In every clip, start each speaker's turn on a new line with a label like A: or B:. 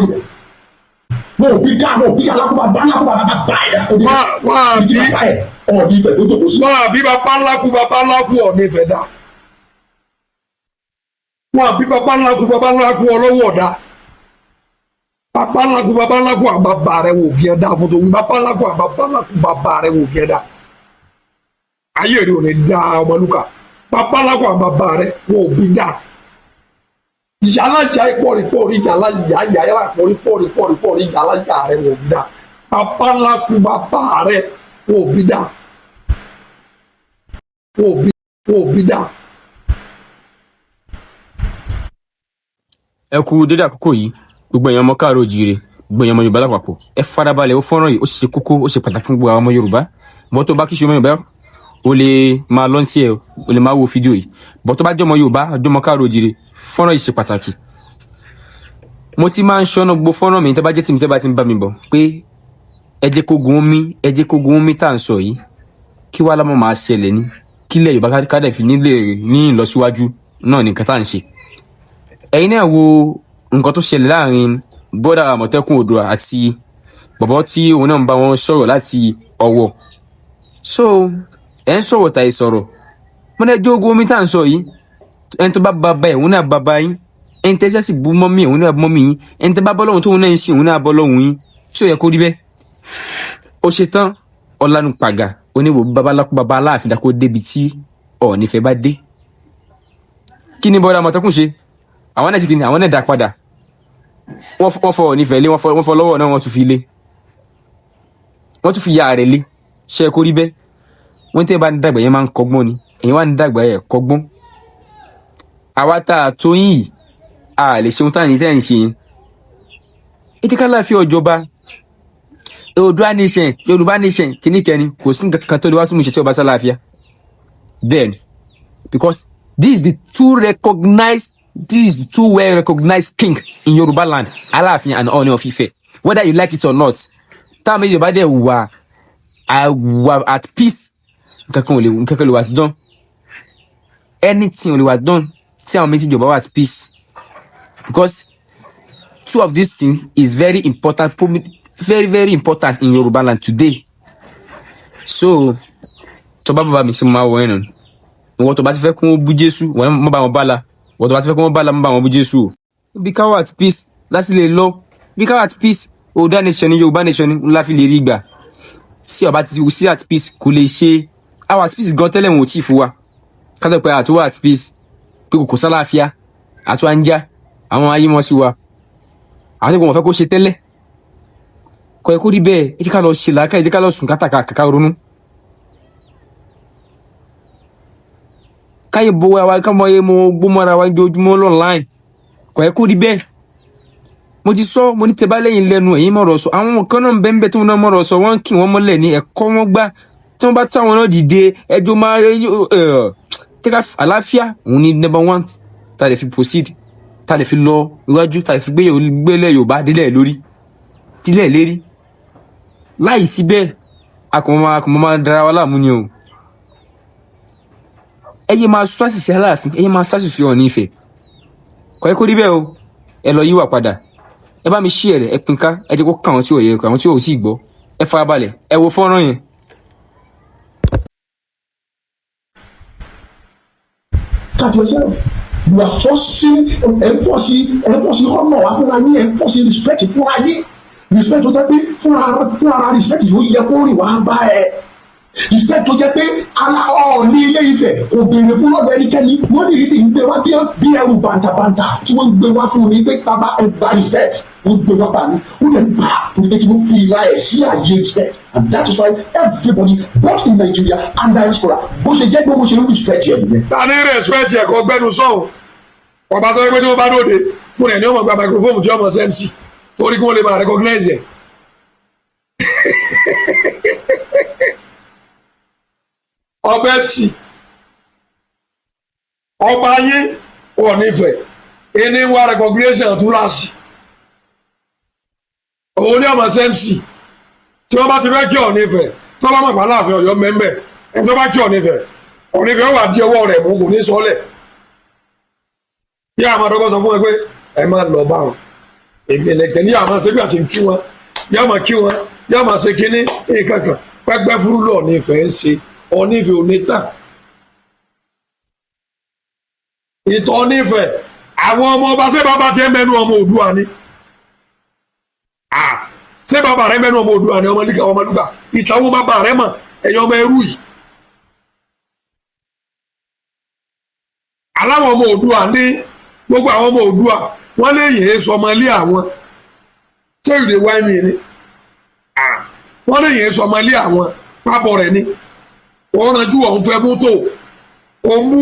A: Débẹ̀ wọn ò bí ká, wọn ò bí alákùnbá bá alákùnbá bá bá ẹ̀dá kó débẹ̀.
B: Wọ́n á
A: ibi tí
B: bí
A: bàbá ẹ̀ Ọọ̀ni Ifẹ̀ tó jókòó sí.
B: Wọ́n á bí bàbá ńlá kú bàbá ńlá kú Ọọ̀ni Ifẹ̀ dá. Wọ́n á bí bàbá ńlá kú bàbá ńlá kú ọlọ́wọ́ ọ̀dá. Bàbá ńlá kú bàbá ńlá kú àwọn bàbá rẹ̀ wò bí ẹ dá fún tó bàbá ńlá kú àwọn bàbá ńlá kú bàbá rẹ̀ wò bí ẹ dá. Ayé rẹ̀ ò ní dá ọmọlúkà. Bàbá ńlá kú àwọn bàbá rẹ̀ wò bí dá. Yàrá jà ìpọ̀rì pọ̀rì yàrá yà yàrá pọ̀rì pọ̀rì pọ̀rì pọ̀rì yàrá yà rẹ̀ wò bí dá. Bàbá ńlá kú bàbá rẹ̀ wò bí dá. Wò bí, wò bí dá.
C: Ẹ kú dédé àkókò yìí, gbogbo èèyàn ọmọ káàárọ̀ oòjíire, gbogbo èèyàn ọmọ Yorùbá lápapọ̀. Ẹ farabalẹ̀, ó fọ́nrán yìí ó ṣe kókó, ó ṣe pàtàkì fún gbogbo àwọn ọmọ Yorùbá. Bọ́ tó bá kí ṣe ọmọ Yorùbá, ó lè máa lọ́n tí ẹ, ó lè máa wo fídíò yìí. Bọ́ tó bá jẹ́ ọmọ Yorùbá, ọjọ́ ọmọ káàárọ̀ oòjíire, fọ́nrán yìí ṣe pàtàkì. Mo ti máa ń ṣọ́nà gbogbo fọ́nrán mi, tẹ́ bá jẹ́ tèmi, tẹ́ bá ti ń bá mi bọ̀ pé ẹ jẹ́ kógun omi, ẹ jẹ́ kógun omi tá à ń sọ yìí, kí wàá lámọ̀ máa ṣẹlẹ̀ ní kílẹ̀ Yorùbá, kádẹ̀ fi nílé ní ìlọsíwájú náà ní nǹkan tá à ń ṣe. Ẹ̀yin náà wo nǹkan tó ṣẹlẹ̀ láàrin bọ́dà Àmọ̀tẹ́kùn Oòduà àti bọ̀bọ̀ tí òun náà ń bá wọn sọ̀rọ̀ láti Ọ̀wọ̀. So ẹ̀ ń sọ̀rọ̀ tàì sọ̀rọ̀ mọ́nà ẹjọ́ ogun omi tá à ń sọ yìí. Ẹni tó bá bá ẹ̀, òun náà bá yín. Ẹni tẹ́sẹ̀ sì bú mọ́mí, òun náà mọ́mí yín. Ẹni tẹ́ bá bọ́ lọ́hùn tóun náà ń sìn, òun náà bọ́ lọ́hùn yín. Tí ò yẹ kó rí bẹ́ẹ̀. Ó ṣe tán, ọ̀lànà pàgà oníwò babaláku baba aláàfin dàkó débi tí Ọọ̀ni Ifẹ̀ bá dé. Kí ni bọ́dà Àmọ̀tẹ́kùn ṣe? Àwọn náà ṣe kí ni? Àwọn náà dá padà. Wọ́n fọ Ọọ̀ni Ifẹ̀ lé, wọ́n fọ lọ́wọ́ náà, wọ́n tún fi lé, wọ́n tún fi ya rẹ̀ lé. Ṣe kó rí bẹ́ẹ̀? Wọ́n tẹ́ bá ń dàgbà yẹn máa ń kọ́gbọ́n ni. Ẹ̀yin wá ń dàgbà ẹ̀ kọ́gbọ́n. Àwa tá a tó yín yìí, a lè ṣe ohun táyìn tẹ́ ń ṣe yẹn. Ẹ jẹ́ ká láàfin ọjọba Oòduà nation, Yorùbá nation, kìnnìkẹ́ni kò sí nǹkan kan tó lè wá sí ìmúṣẹ tí ọba sálàáfíà. Bẹ́ẹ̀ ni, because this is the two well recognized king in Yorùbá land, Aláàfin and Ọọ̀ni of Ifẹ̀, whether you like it or not. Táwọn méjì bá dẹ̀ wà at peace, nǹkan kan ò lè, nǹkan kan lè wà dán, anything ò lè wà dán tí àwọn méjì jọba wà at peace, because two of these things is very important, very very important in Yorùbá land today. So tó bá bàbá mi ṣe, mo máa wọ ẹ̀ nù. Ìwọ tó bá ti fẹ́ kó wọ́n bú Jésù, wọ́n mọ́ bá wọn bá la. Ìwọ tó bá ti fẹ́ kó wọ́n bá la, mọ́ bá wọn bú Jésù o. Bí ká wà at peace láti lè lọ, bí ká wà at peace, Oòduà nation ni, Yorùbá nation ni ńlá fi lè rí gbà. Tí ọba ti sí at peace, kò lè ṣe àwọn at peace gan tẹ́lẹ̀, wọn ò tí ì fún wa kátó pé àtúwà at peace, pé kò sálàáfíà, àtúwà ń já àwọn ayé mọ́ sí wa, àwọn tí kò wọ́n fẹ́ kó ṣe tẹ́lẹ̀, kò yẹ kó rí bẹ́ẹ̀. Ẹ jẹ́ ká lọ ṣe làákàyè, ẹ jẹ́ ká lọ sùn kátàkà kàkà ronú. Káyé bo wa ká mọ ayé mo gbó mọ́ra wa ojoojúmọ́ online, kò yẹ kó rí bẹ́ẹ̀. Mo ti sọ, mo ní tẹ bá lẹ́yìn lẹ́nu, ẹ̀yin mọ̀rọ̀ sọ. Àwọn kan náà ń bẹ́ẹ̀ tí wọ́n náà mọ̀rọ̀ sọ, wọ́n kì wọ́n mọ́lẹ̀ ní ẹ̀kọ́ wọn gbá. Tí wọ́n bá táwọn náà dìde, ẹjọ́ máa tẹ́ka àlàáfíà, òun ni number one tá a lè fi proceed, tá a lè fi lọ iwájú, tá a lè fi gbélé Yorùbá délẹ̀ lórí tílẹ̀ lérí. Láì sí bẹ́ẹ̀, a kò mọ máa dára wa láàmú ni o. Ẹ yé máa sọ àṣìṣe Aláàfin, ẹ yé máa sọ àṣìṣe Ọọ̀ni Ifẹ̀. Kò yẹ kó rí bẹ́ẹ̀ o. Ẹ lọ yíwà padà. Ẹ bá mi ṣí ẹ rẹ, ẹ pín ká, ẹ jẹ́ kó kàn àwọn tí ò yẹ, àwọn tí ò sì gbọ́. Ẹ farabalẹ̀, ẹ wo fọ́nrán yẹn.
A: Cut yourself. You are forcing, enforcing honour wa fúnra yín, enforcing respect fúnra yín, respect tó jẹ́ pé fúnra respect yóò yẹ kó rìn wá bá ẹ, respect tó jẹ́ pé ala Ọọ̀ni Ilé Ifẹ̀ kò béèrè fún lọ́dọ̀ ẹnikẹ́ni. Wọ́n ní ìdí ń gbé wá bí ẹrù bàǹtàbàǹtà tí wọ́n ń gbé wá fún mi pé bàbá, ẹ gba respect. Wọ́n gbé wá bá mi, ó lè gbà torí pé kí ló fi ra ẹ̀ sí àyè respect. And that is why everybody, both in Nigeria and diaspora, bó ṣe jẹ́ pé bó ṣe ń respect yẹn nìyẹn.
B: Ta ní respect ẹ̀ kọ́ gbẹ́nu sọ̀hún? Ọba tó yẹ pé tí wọ́n bá dóde fún ẹ̀ ní ọmọ gba microphone tí ọmọ MC torí kí wọ́n lè máa recognize ẹ̀. Ọba MC, ọba yín wọ̀ nífẹ̀ẹ́ ẹni wá recognition túláàsì, òun ní ọmọ MC. Tí wọ́n bá ti fẹ́ kí Ọọ̀ni Ifẹ̀, tó bá mọ̀ pé Aláàfin Ọ̀yọ́ mẹ́mbẹ̀ ẹ̀, tó bá kí Ọọ̀ni Ifẹ̀, Ọọ̀ni Ifẹ̀ wà di ọwọ́ rẹ̀ mú, kò ní sọ́lẹ̀. Bí àwọn àdọ́gbọ́n sọ fún ẹ pé ẹ máa lọ bá wọn. Èmi lẹ̀kẹ́ ní àwọn ṣe bí àti kí wọn, yá máa kí wọn, yá máa ṣe kínní nǹkan kan. Pẹ́pẹ́ fúrú lọ ní ìfẹ́ ń ṣe onífẹ́ onítàn. Ìtàn onífẹ́ àwọn ọmọ ọba, ṣé bàbá tiẹ̀ mẹ́nu ọmọ Oòduà ni? Ṣé bàbá rẹ mẹ́nu ọmọ Oòduà ni? Ọmọlúkà, ọmọlúkà, ìtàn wọn bàbá rẹ mọ̀, ẹ̀yin ọmọ ẹrú yìí. Aláwọn ọmọ Oòduà ní gbogbo àwọn ọmọ Oòduà wọ́n lè yìn sọmọ ilé àwọn. Ṣé ìdè wáyé mi ni wọ́n lè yìn sọmọ ilé àwọn pábọ̀ rẹ̀ ni. Wọ́n ranjú ọ̀hún fẹ́ mọ́tò òun mú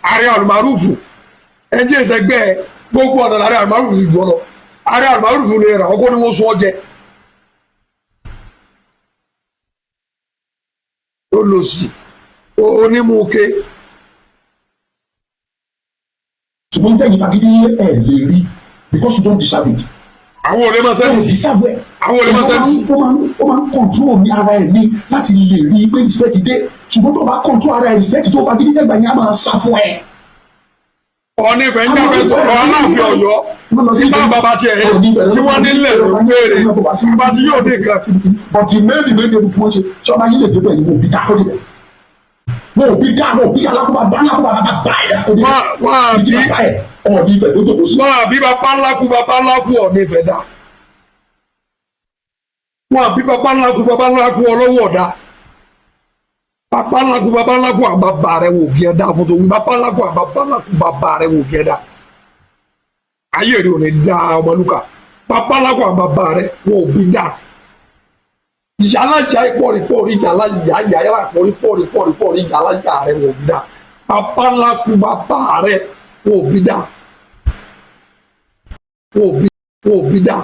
B: ààrẹ àlùmárùfù ẹnjẹ ìṣẹ́gbẹ́ gbogbo ọ̀nà ààrẹ àlùmárùfù ti jọ lọ. Ààrẹ àlùmárùfù lè rà ọkọ ni wọ́n sún ọ jẹ. Ó lọ sí onímùké.
A: Ṣùgbọ́n tẹ̀yìn fagídí ẹ̀ lè rí because you don't deserve it.
B: Àwọn ò lè máa
A: Ó
B: sẹ́ǹsì.
A: deserve ẹ̀.
B: Àwọn ò lè máa sẹ́ǹsì.
A: Ó máa ń control ní ara ẹ̀ ní láti lè rí i pé respect dé, ṣùgbọ́n tó bá control ara ẹ̀, respect tó fagídí dẹ́gbà yẹn á máa sá fún ẹ.
B: Ọ̀nìfẹ̀ ń jáfẹ́ sọ̀rọ̀ Aláàfin Ọ̀yọ́ tí bá bàbá tiẹ̀ tí wọ́n nílẹ̀ ló ń béèrè bàbá tí yóò dé nǹkan.
A: But the main the main thing tí wọ́n ṣe, sọ́ba yín lè débẹ̀ yìí, wọ́n ò bí dákó débẹ̀, wọ́n ò bí dá, wọ́n ò bí alákòóbá bá alákòóbá bá bá ẹ̀ dákó débẹ̀.
B: Wọ́n á
A: ibi tí
B: bí
A: bàbá ẹ̀ Ọọ̀ni Ifẹ̀ tó jókòó sí.
B: Wọ́n á bí bàbá ńlá kú bàbá ńlá kú Ọọ̀ni Ifẹ̀ dá. Wọ́n á bí bàbá ńlá kú bàbá ńlá kú ọlọ́wọ́ ọ̀dá. Bàbá ńlá kú bàbá ńlá kú àwọn bàbá rẹ̀ wò bí ẹ dá fún tó wí. Bàbá ńlá kú àwọn bàbá ńlá kú bàbá rẹ̀ wò bí ẹ dá. Ayé rẹ̀ ò ní dá, Ọmọlúkà. Bàbá ńlá kú àwọn bàbá rẹ̀ wò bí dá. Ìyálà ìyá ìpọ̀rí pọ̀rí ìyálà ìyá ìyá ìyálà pọ̀rí pọ̀rí pọ̀rí pọ̀rí ìyálà ìyá rẹ̀ wò bí dá. Bàbá ńlá kú bàbá rẹ̀ wò bí dá. Wò bí dá.